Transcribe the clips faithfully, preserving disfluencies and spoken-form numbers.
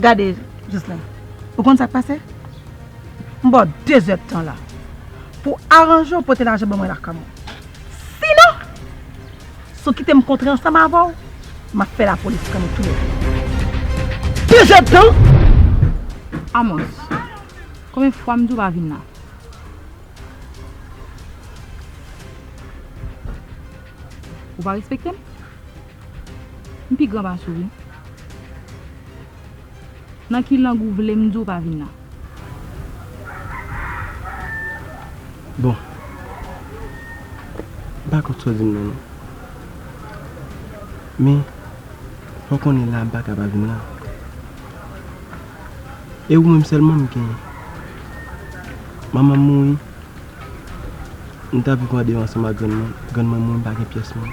Gade, Jocelyn, ou konn sa k pase? M ba w dezèdtan la pou w aranje w pote lajan ban mwen lakay mwen. Sinon, si w kite m kontre ansanm avè w, m ap fè lapolis pran nou toulède. Dezèdtan! Amos, konbyen fwa m di w pa vin la? Ou pa respekte m? M pi gran pase w, wi. Nan ki lang ou vle m di w pa vin la? Bon, m pa kont sa w di m nan, non. Men, fò w konnen la, m pa ka pa vin la. E ou menm sèlman m genyen. Manman m mouri, m t ap viv andeyò ansanm ak grann mwen. Grann mwen mouri, m pa gen pyès moun.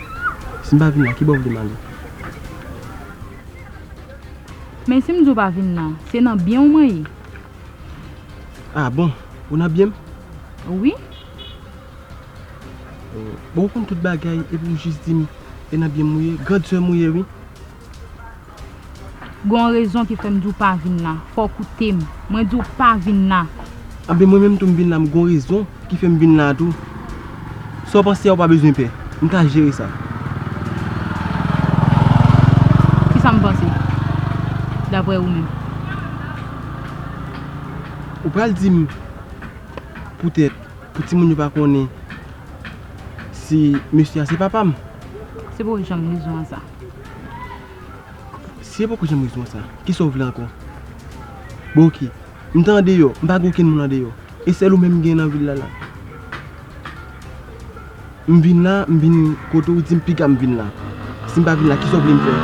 Si m pa vin la, ki bò w vle m ale? Men si m di w pa vin la, se nan byen w mwen ye. Ah bon? Ou nan byen m? Wi. Oh, bon, ou konn tout bagay, epi ou jis di m, e nan byen m ou ye? Grand sè m ou ye, wi. Gon rezon ki fè m di w pa vin la. Fò w koute m. Mwen di w pa vin la. Anben, mwen menm tou m vin la, m gon rezon ki fè m vin la tou. Sa w panse a, ou pa bezwen pè. M ka jere sa. Kisa m panse, daprè ou menm? Ou pral di m, poutèt, pou timoun yo pa konnen si mesye a se papa m. Se pou w janm rezon an sa. Si e poko janm rezon sa, kisa w vle ankò? Bon, oke. M te andeyò, m pa gen okenn moun andeyò. E sèl ou menm m gen nan vil la la. M vin la, m vin kote w di m piga m vin la. Si m pa vin la, kisa w vle m fè?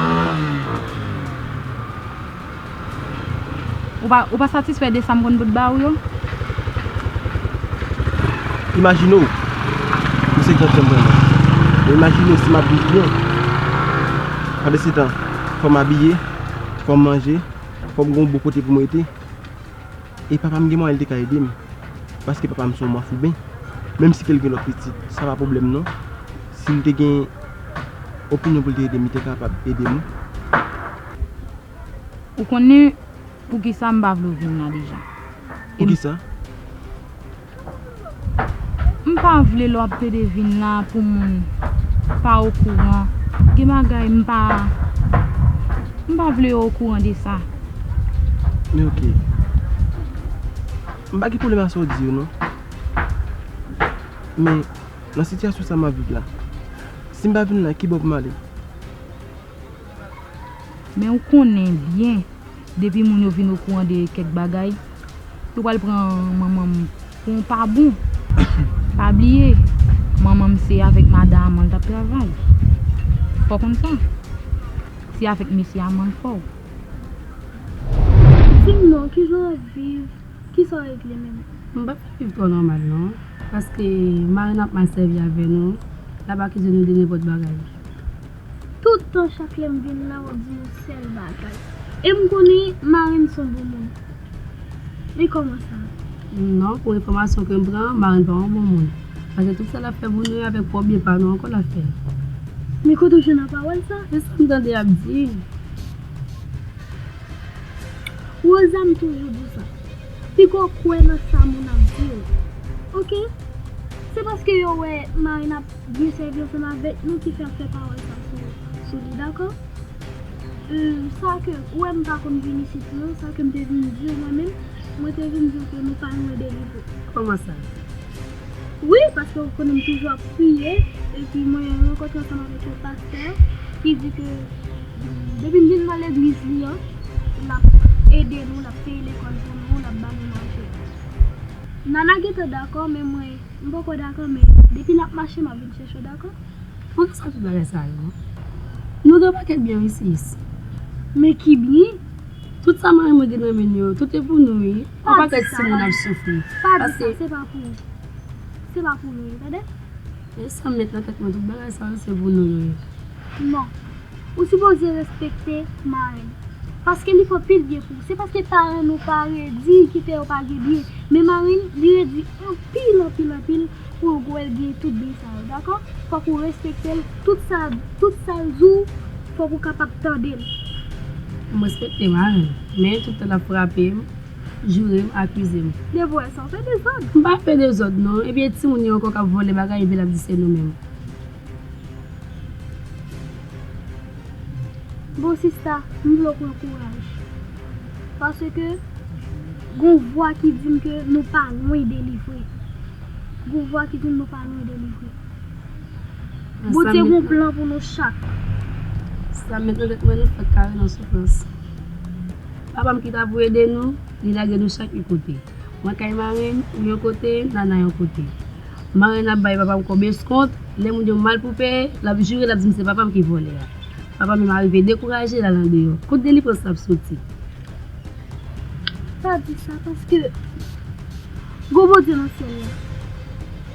Ou pa, ou pa satisfè de sa m konn pot ba ou yo? Imajine w, ou se gran frè m vrèman. Men imajine w si m ap viv byen. Pandansetan, fò m abiye, fò m manje, fò m gen yon bon kote pou m rete. E papa m gen mwayen li te ka ede m. Paske papa m se yon mafouben. Menm si ke l gen lòt pitit, sa pa pwoblèm non. Si l te gen opinyon pou l te ede m, li te kapab ede m wi. Ou konnen poukisa m pa vle w vin la deja. Poukisa? M pa vle lè w ap plede vin la pou moun pa okouran. Gen bagay m pa, m pa vle yo okouran de sa. Men oke. M pa gen pwoblèm ak sa w di yo non. Men, nan sitiyasyon sa m ap viv la, si m pa vin la, ki bò pou m ale? Men ou konnen byen, depi moun yo vin okouran de kèk bagay, yo pral pran manman m pou yon pa bon. Pa bliye, manman m se avèk madan Aman l t ap travay. Fò w konn sa. Se avèk mesye Aman l fè w. Di m non, kijan w ap viv? Kisa w regle menm? M pa ka viv twò nòmal non, paske marenn ap mal sèvi avè nou, l ap akize nou de nenpòt bagay. Tout tan chak lè m vin la, w ap di m yon sèl bagay. E m konnen marenn se yon bon moun. Men kòman sa? Non, pou enfòmasyon ke m pran, marenn pa yon bon moun. Paske tout sa l ap fè pou nou yo avèk pwòp byen pa nou ankò l ap fè. Men kote w jwenn nan pawòl sa? Se sa m tande y ap di. Rosa, m toujou di w sa. Piga w kwè nan sa moun ap di yo. Oke? Se paske yo wè marenn ap byen sèvi ansanm avèk nou ki fè y ap fè pawòl sa sou, sou li, dakò? Hum, sa ke, ou wè m pa konn vin isit non, sa ke m te vin di w mwen menm, mwen te vin di w ke nou pa lwen de li vre. Kòman sa? Wi, paske ou konnen m toujou ap priye, epi mwen rankontre ansanm avèk yon pastè ki di ke, mm, depi m vin nan legliz li an, l ap ede nou, l ap peye lekòl pou nou, l ap ba nou manje. Nana gentan dakò, men mwen, m poko dakò, men depi l ap mache, m ap vin chèche w, dakò? Poukisa tout bagay sa yo? Nou gen pakèt byen wi sis. Men ki byen? Tout sa marenn mwen gen nan men l yo, tout e pou nou wi. Yon pakèt timoun ap soufri. Pa di sa, se pa pou ou. Se pa pou nou, tande? E sa m met nan tèt mwen, tout bagay sa yo se pou nou yo ye. Non. Ou sipoze respekte marenn. Paske li fè anpil byen pou ou. Se paske paran nou pa redi ki fè yo pa gen byen. Men marenn, li redi anpil, anpil, anpil pou w wè l gen tout byen sa yo, dakò? Fòk ou respekte l. Tout sa, tout sa l di w, fòk ou kapab tande l. M respekte mari m, men tout tan l ap frape m, joure m, akize m. Depi w wè sa, w fè dezòd. M pa fè dezòd non, epi e timoun yo ankò k ap vòlè bagay epi l ap di se nou menm. Bon sista, m vle w pran kouraj. Paske gon vwa ki di m ke nou pa lwen delivre. Gon vwa ki di m nou pa lwen delivre. Bondye gon plan pou nou chak. Sa m met nan tèt mwen, nou fèk kare nan soufrans. Papa m ki ta pou ede nou, li lage nou chak yon kote. Mwen kay mari m, ou yon kote, Nana yon kote. Mari n ap bay papa m kòb eskont, lè moun yo mal pou peye, l ap joure, l ap di m se papa m ki vòlè a. Papa m menm arive dekouraje, l al andeyò. Kot delivrans la ap soti? Pa di sa, paske gon Bondye nan syèl la.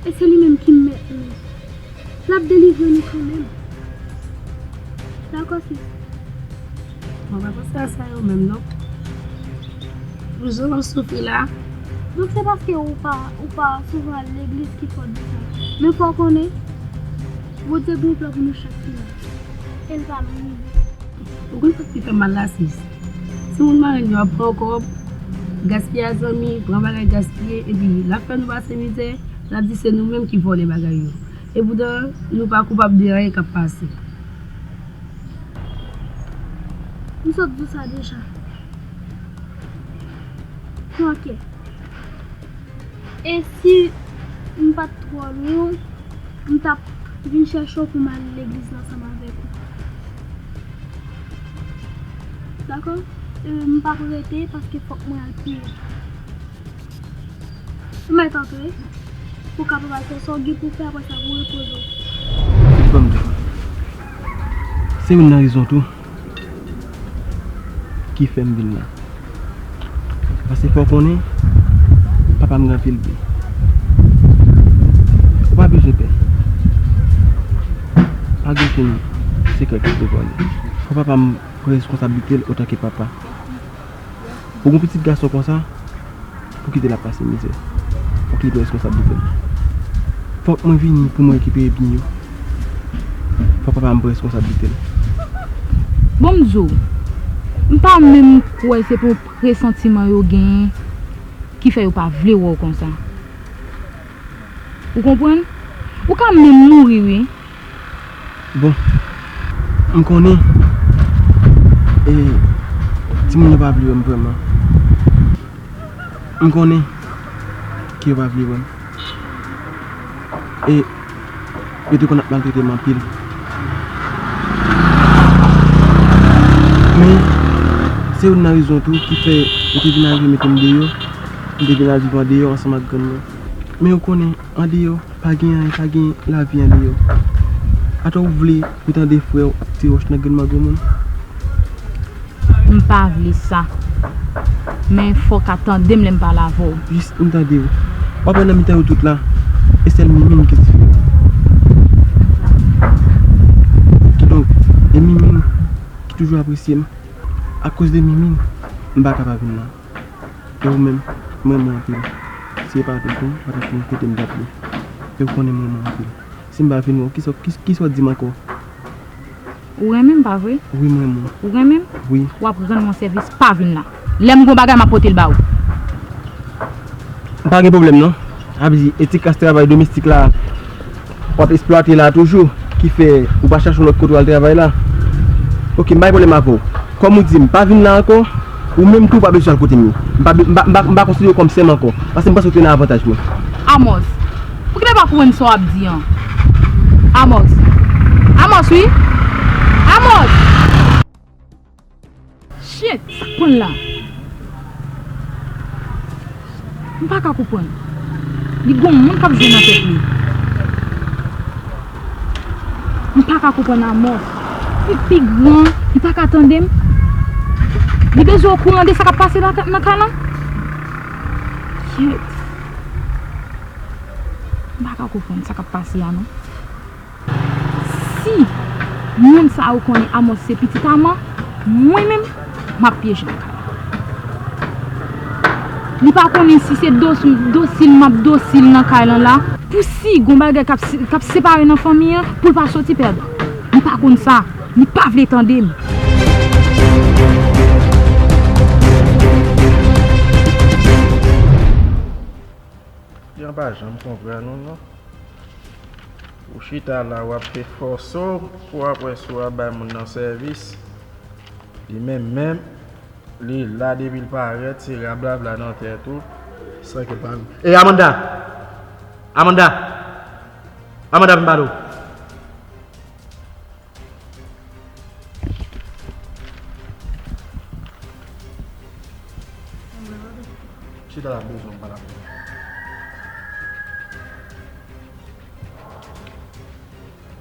E se li menm ki mèt nou. L ap delivre nou kanmenm. Dakò, sis? Mwen pa panse a sa yo menm, non. Pou jan w ap soufri la. Donk, se paske ou pa, ou pa souvan al legliz ki fè w di sa. Men fò w konnen, Bondye gen yon plan pou nou chak ki la. E l pa lwen rive. Ou konn sa k pi fè m mal la, sis? Timoun mari n yo ap pran kòb, gaspiye zanmi, pran bagay gaspiye, epi l ap fè nou pase mizè, l ap di se nou menm ki vòlè bagay yo. Epoutan, nou pa koupab de anyen k ap pase. M sot di w sa deja. Pran kè. E si m pa t twò lwen, m t ap vin chèche w pou m al legliz la ansanm avèk ou. Dakò? E, m p ap rete paske fòk mwen al priye. Ou mèt antre pou w kapab al fè sa w gen pou w fè, apre sa pou w repoze w. Ban m di w, se youn nan rezon tou ki fè m vin la. Paske fò w konnen, papa m gen anpil byen. Ou pa bezwen pè. Pa gen okenn sekrè ki devwale. Fò papa m pran reskonsablite l otanke papa. Pou yon pitit gason konsa, pou kite l ap pase mizè. Fòk li pran reskonsablite l. Fòk mwen vini pou mwen rekipere byen yo. Fòk papa m pran reskonsablite l. Bon, m di w, m pa menm kwè se pou presantiman yo genyen ki fè yo pa vle wè w konsa. Ou konprann? Ou ka menm mouri, wi. Bon, m konnen, e, timoun yo pa vle wè m vrèman. M konnen ke yo pa vle wè m. E yo te konn ap maltrete m anpil. Men, se youn nan rezon tou ki fè yo te vin arive mete m deyò. M te vin al viv andeyò ansanm ak grann mwen. Men ou konnen, andeyò, pa gen anyen, pa gen lavi andeyò. Atò ou vle pou tande frè w ap tire wòch nan grenn mangò moun? M pa vle sa. Men fò w ka tande m lè m pale avè w. Jis m tande w. W ap wè nan mitan yo tout la, e sèl Mimine ki diferan. Kidonk, e Mimine ki toujou apresye m. Akoz de Mimine, m pa ka pa vin la. E ou menm, m renmen w anpil. Si e pa vin tou, m pa t ap vin kote m t ap ye. E ou konnen m renmen w anpil. Si m pa vin wè w, kisa, kisa, kisa w ap di m ankò? Ou renmen m, pa vre? Wi, m renmen w. Ou renmen m? Wi. W ap rann mwen sèvis, pa vin la. Lè m gon bagay, m ap pote l ba ou. M pa gen pwoblèm, non. Sa vle di, etik klas travay domestik la, w ap eksplwate la toujou, ki fè ou pa chache yon lòt kote w al travay la. Oke, m pa gen pwoblèm avè w. Kòm ou di m pa vin la ankò, ou menm tou pa bezwen al kote m ye. M pa, m pa, m pa, m pa konsidere w kòm sè m ankò, paske m panse w te nan avantaj mwen. Amos, ou genlè pa konprann sa w ap di an. Amos. Amos, wi. Amos! Shit, sa k pran l la? M pa ka konprann. Li gon moun k ap jwe nan tèt li. M pa ka konprann Amos. Li pi gran, li pa ka tande m. Li bezwen okouran de sa k ap pase la, nan kay lan. Shit. M pa ka konprann sa k ap pase a non. Si moun sa yo konnen Amos se pitit Aman, mwen menm, m ap pyeje nan kay la. Li pa konnen si se dosi-, dosil m ap dosil nan kay lan la, pou si gon bagay k ap se-, k ap separe nan fanmi an, pou l pa soti pèdan. Li pa konn sa. Li pa vle tande m. Jan pa janm konprann ou non. Ou chita la, w ap fè fòse w pou w ap wè si w ap bay moun nan sèvis. Li menm menm, li la depi l parèt, se rablabla nan tèt ou, san ke l pa. E Amanda! Amanda! Amanda, vin pale w. Chita la, m bezwen w pale avè m.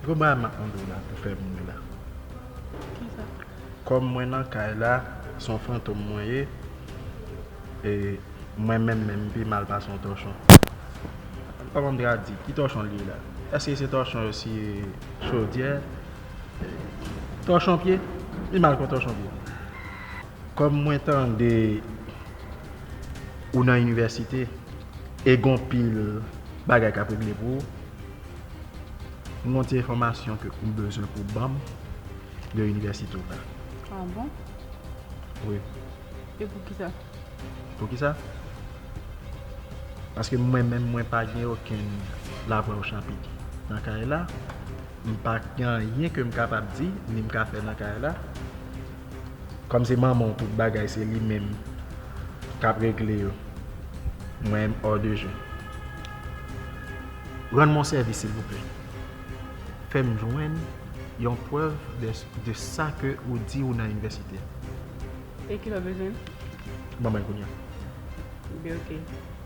Gwo bagay m ap mande w la pou fè moun la. Kisa? Kòm mwen nan kay la, se yon fantom mwen ye, e mwen menm menm m pi mal pase yon tòchon. Kòman m ta di, ki tòchon l ye la? Èske se tòchon yo siye chodyè? Tòchon pye? Li mal kon tòchon pye. Kòm mwen tande ou nan inivèsite e gon pil bagay k ap regle pou ou, m gon ti enfòmasyon ke ou bezwen pou ban m de inivèsite w la. Ah bon? Wi. E poukisa? Poukisa? Paske mwen menm, mwen pa gen okenn lavwa ochapit nan kay la. M pa gen anyen ke m kapab di, ni m ka fè nan kay la. Kòm se manman w, tout bagay se li menm k ap regle yo. Mwen, m hors de jeu. Rann mwen yon sèvis, silvouplè. Fè m jwenn yon prèv de, de sa ke ou di ou nan inivèsite a. E kilè w bezwen l? Ban mwen l kounye a. Ebyen, oke.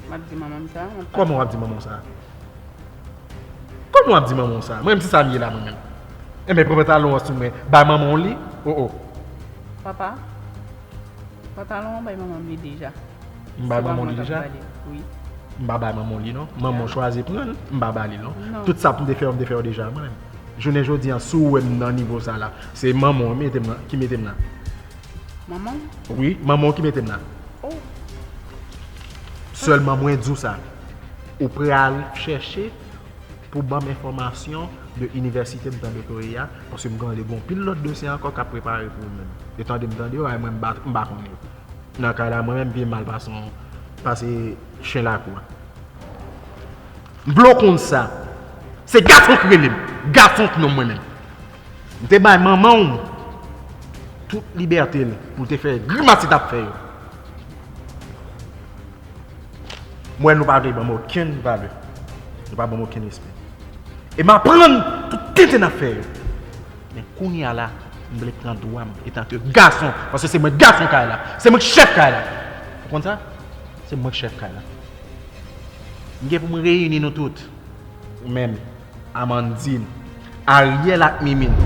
M ap di manman m sa. M ap Kòman w ap di manman w sa? Kòman w ap di manman w sa? Mwen menm, se sa m ye la, mwen menm. Enben, pran pantalon an sou mwen, bay manman w li. O, o. Papa, pantalon an bay manman m li deja. M bay manman w li deja? Wi. M pa bay manman w li non. Manman w chwazi pran l, m pa ba li non. Non. Tout sa pou m te fè yo, m te fè yo deja mwen menm. Jounen jodi a, si w wè m nan nivo sa la, se manman w mete m nan, ki mete m la. Manman w? Wi, manman w ki mete m la. Oh. Sèlman mwen di w sa. Ou pral chèche pou ban m enfòmasyon de inivèsite m tande w ye a, paske m tande gon pil lòt dosye ankò k ap prepare pou ou menm. E tande m tande yo, ay mwen m pa, m pa konnen yo. Nan kay la, mwen menm, m pi mal pase yon, pase chen lakou a. M vle w konn sa. Se gason k rele m. Gason k nonm mwen menm. M te bay manman w tout libète l pou l te fè grimas li t ap fè yo. Mwen, nou pa vle ban m okenn valè. Nou pa ban m okenn respè. E m aprann tout tenten n ap fè yo. Men kounye a la, m vle pran dwa m etanke gason, paske se mwen gason kay la. Se mwen k chèf kay la. Ou konn sa? Se mwen k chèf kay la. M gen pou m reyini nou tout. Ou menm, Amandine, Ariel ak Mimine.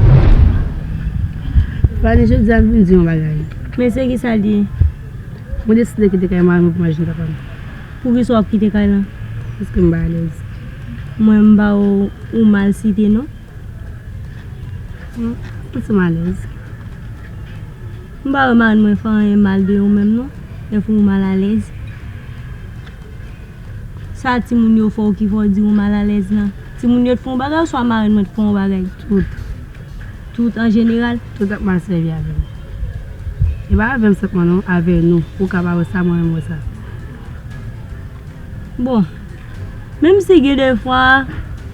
Vani, jodi a m vin di yon bagay. Men se ki sa l ye? Mwen deside kite kay mari mwen pou m al jwenn papa m. Poukisa w ap kite kay la? Paske m pa alèz. Mwen, m pa wè w mal site non. M santi m alèz. M pa wè marenn mwen fè anyen mal de ou menm non. E fè w mal alèz. Sa timoun yo fè w ki fè w di ou mal alèz lan? Timoun yo t fè w bagay oswa marenn mwen t fè w bagay? Tout. Tout an jeneral? Tout ap mal sèvi avè m. E pa avè m sèlman non, avè nou. Ou ka pa wè sa, mwen menm wè sa. Bon, menm si gen de fwa,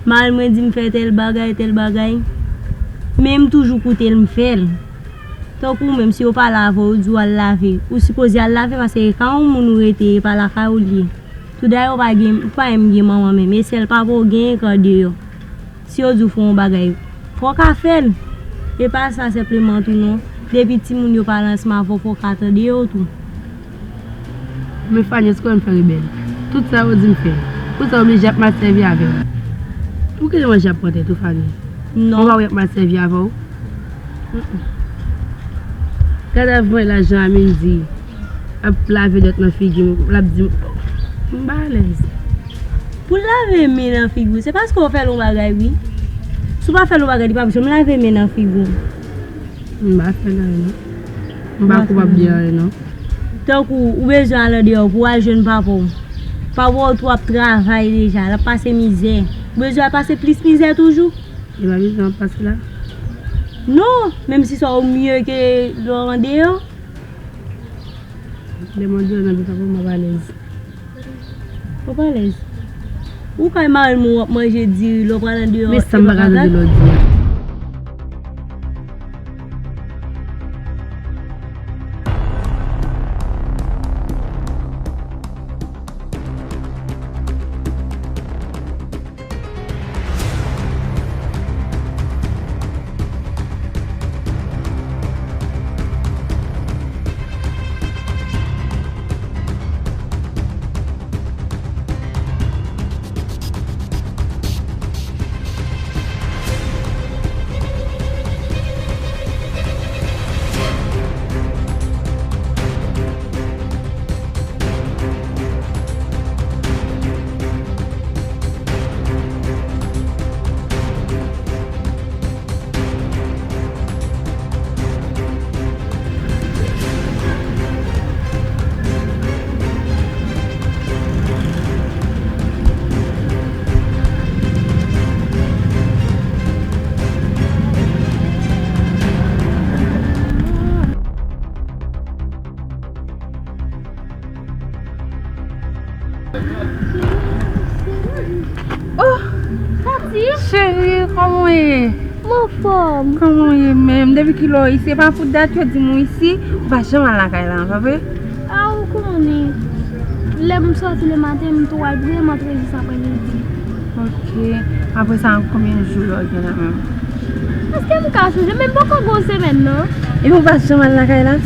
mari mwen di m fè tèl bagay, tèl bagay, men m toujou koute l, m fè l. Tankou ou menm, si yo pale avè w, yo di w al lave, ou sipoze al lave, paske e ka yon moun ou rete, e pa lakay ou l ye. Toudayè, ou pa gen, ou pa menm gen manman menm, e sèl papa w genyen k andeyò. Si yo di w fè yon bagay, fò w ka fè l. E pa sa senpleman tou non. Depi timoun yo pale ansanm avè w, fò w ka tande yo tou. Men Fani, èske w wè m fè rebèl? Tout sa yo di m fè. Poukisa w oblije ap mal sèvi avè m? Ou genlè manje ap pran tèt ou, Fani. Non. Ou pa wè y ap mal sèvi avè w? Mm, mm. Gade avè la jan Amine di ap lave dwèt nan figi m, l ap di m, m pa alèz. Pou l lave men nan figi w, se paske w fè l yon bagay wi. Si w pa fè l yon bagay, li p ap janm lave men nan figi w. M pa fè l anyen non. M pa koupab de anyen non. Tankou ou bezwen al andeyò pou w al jwenn papa w. Papa w tou ap travay deja, l ap pase mizè. Ou bezwen al pase plis mizè toujou? Li pa bezwen ap pase la. Non, menm si sa w mye ke lè w andeyò. Lè m andeyò nan biten pou m ap alèz. Ou pa alèz? Ou kay marenn mwen w ap manje diri, lè w pral andeyò. Men sa m pa ka tande lè w di a. Oh! Tati! Cheri, kòman w ye? M anfòm. Kòman w ye menm? Depi kilè w isi? E pa pou dat yo di m w isi, ou pa janm al lakay la, pa vre? A, ou konnen. Lè m sòti lematen, m tou al vrèman trè jis aprèmidi. Ok. Apre sa, konbyen jou lè w gen la menm? Èske m ka chonje? Men m poko gen yon semèn, non. Epi ou pa janm al lakay la?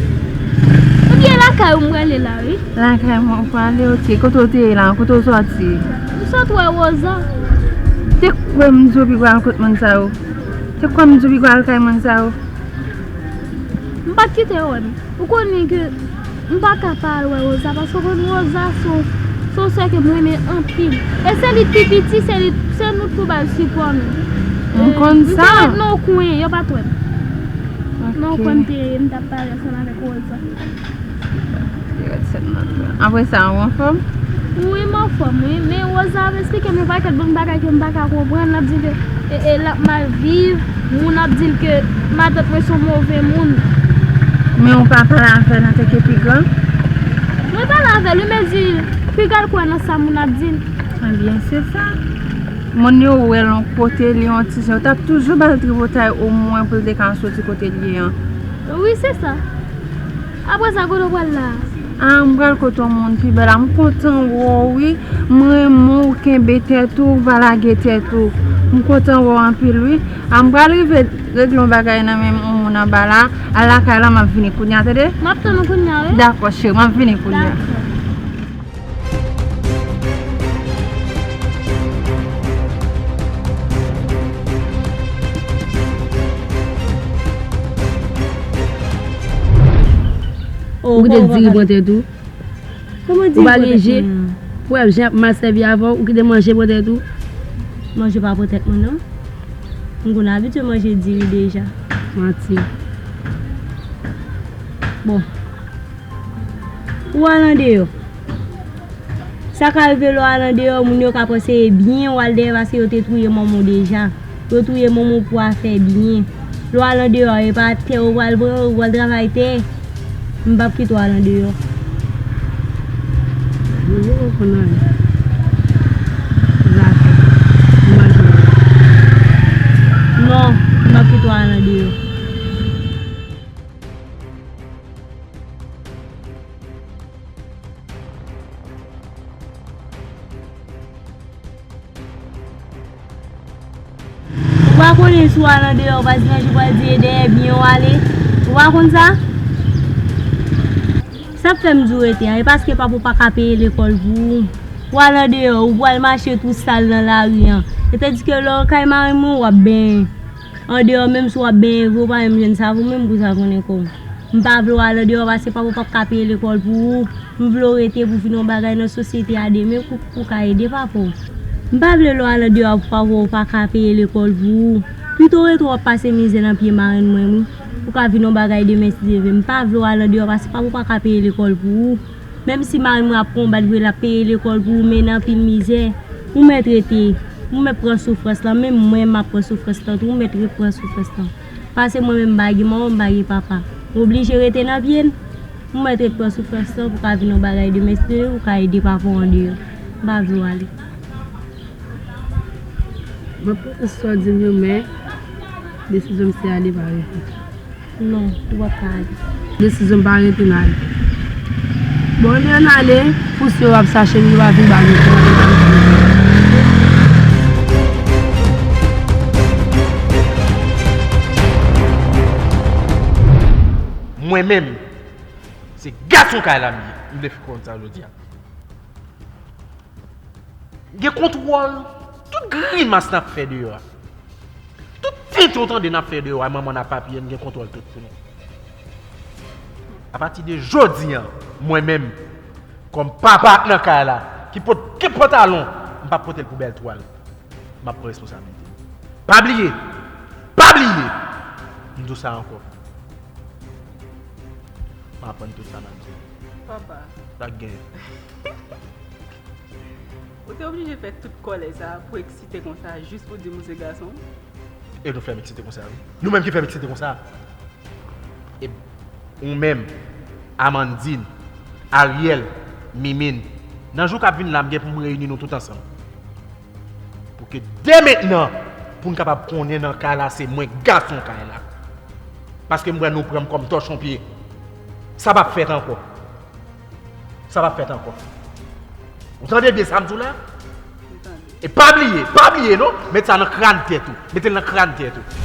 Ebyen, lakay ou m prale la, wi. Lakay mwen ou prale, ok. Kote w te ye la? Kote w sòti? M sot wè Rosa. Te kwè m di w pi pral kot moun sa yo? Te kwè m di w pi pral kay moun sa yo? M pa t kite yo wè m. Ou konnen ke m pa ka pa al wè Rosa, paske ou konn Rosa se yon, se yon sè ke m renmen anpil. E se li ki pi piti, se li, se nou k pou ba l sipò nou. M konn sa. M te ret nan yon kwen, yo pa t wè m. Nan yon kwen m te ye, m t ap pale ansanm avèk Rosa. Apre sa, ou anfòm? Wi, m anfòm, wi. Men Rosa ap eksplike m yon pakèt bann bagay ke m pa ka konprann. L ap di ke, e, e, l ap mal viv. Moun ap di l ke matant mwen se yon move moun. Men ou pa pale avè l antanke pi gran? Mwen pale avè l, wi, men di l, piga l kwè nan sa moun ap di l. Ebyen, se sa. Moun yo wè l yon kote, li yon ti jan. Yo t ap toujou ba l tripotay omwen pou l te ka soti kote l ye an. Wi, se sa. Apre sa, kote w pral la a? A, m pral kote yon moun pi bèl la. M kontan wè w, wi. M renmen w kenbe tèt ou, w pa lage tèt ou. M kontan wè w anpil, wi. A, m pral rive regle yon bagay nan men yon moun anba la. Al lakay la, m ap vini kounye a, tande? M ap tann ou kounye a, wi. Dakò, cheri, m ap vini kounye a. Dakò. Ou kite diri pran tèt ou. Ou pa gen je pou wè jan y ap mal sèvi avè w, ou kite manje pran tèt ou. Manje pa pran tèt mwen, non. M konn abitye manje diri deja. Manti. Bon. Ou al andeyò. Sa ka rive lè w al andeyò, moun yo ka panse e byen w al dèyè paske yo te touye manman w deja. Yo touye manman w pou afè byen. Lè w al andeyò, e pa tè yo pral pran, ou pral travay tè. M p ap kite w al andeyò. Mwen poko konn anyen. Zafè. Manje. Non, m p ap kite w al andeyò. Ou pa konnen si w al andeyò, ou pa di manje pral di e dèyè byen w ale. Ou pa konn sa? Sa k fè m di w rete a, e paske papa w pa ka peye lekòl pou ou. W al andeyò, ou pral mache tou sal nan lari an. E tandike lè w kay marenn mwen, w ap benyen. Andeyò, menm si w ap benyen vre, ou pa menm jwenn savon menm pou savonnen kò w. M pa vle w al andeyò paske papa w p ap ka peye lekòl pou ou. M vle w rete pou w vin yon bagay nan sosyete a demen pou, pou w ka ede papa w. M pa vle lè w al andeyò pou papa w pa ka peye lekòl pou ou. Pito w rete w ap pase mizè nan pye marenn mwen, wi. Pou w ka vin yon bagay demen si Dye vle. M pa vle w al andeyò paske papa w pa ka peye lekòl pou ou. Menm si mari mwen ap konbat vre, l ap peye lekòl pou ou, men nan anpil mizè. Ou mèt rete, ou mèt pran soufrans lan, menm mwen m ap pran soufrans lan tou, ou mèt ret pran soufrans lan. Paske mwen menm m pa gen manman, m pa gen papa. M oblije rete nan pye n. Ou mèt ret pran soufrans lan pou ka vin yon bagay demen, si Dye vle, ou ka ede papa w andeyò. M pa vle w ale. Mwen kontan sa w di m yo, men desizyon m se ale pa rete. Non, ou p ap ka ale. Desizyon m pa rete, n ale. Bon, ebyen, n ale. Pou si yo ap chache m, yo pa vin ba nou. Mwen menm, se gason kay la m ye. M vle fè konn sa jodi a. M gen kontwòl tout grimas n ap fè deyò a. Tout tenten w tande n ap fè deyò a, manman n ap apiye, m gen kontwòl tout pou nou. Apati de jodi a, mwen menm, kòm papa nan kay la, ki pot kèk pantalon, m p ap pote l pou bèl twal. M ap pran responsablite m. Pa bliye! Pa bliye! M di w sa ankò. M aprann tout sa n ap di. Papa. Sa k genyen? Ou te oblije fè tout kòlè sa pou eksite konsa jis pou di m ou se gason? E nou fè m eksite konsa wi. Nou menm ki fè m eksite konsa. E ou menm, Amandine, Ariel, Mimine, nan jou k ap vin la m gen pou m reyini nou tout ansanm. Pou ke dementnan, pou n kapab konnen nan kay la se mwen gason kay la. Paske m wè nou pran m kòm tòchonpye. Sa p ap fèt ankò. Sa p ap fèt ankò. Ou tande byen sa m di w la? E pa bliye, pa bliye non, met sa nan kràn tèt ou. Mete l nan kràn tèt ou.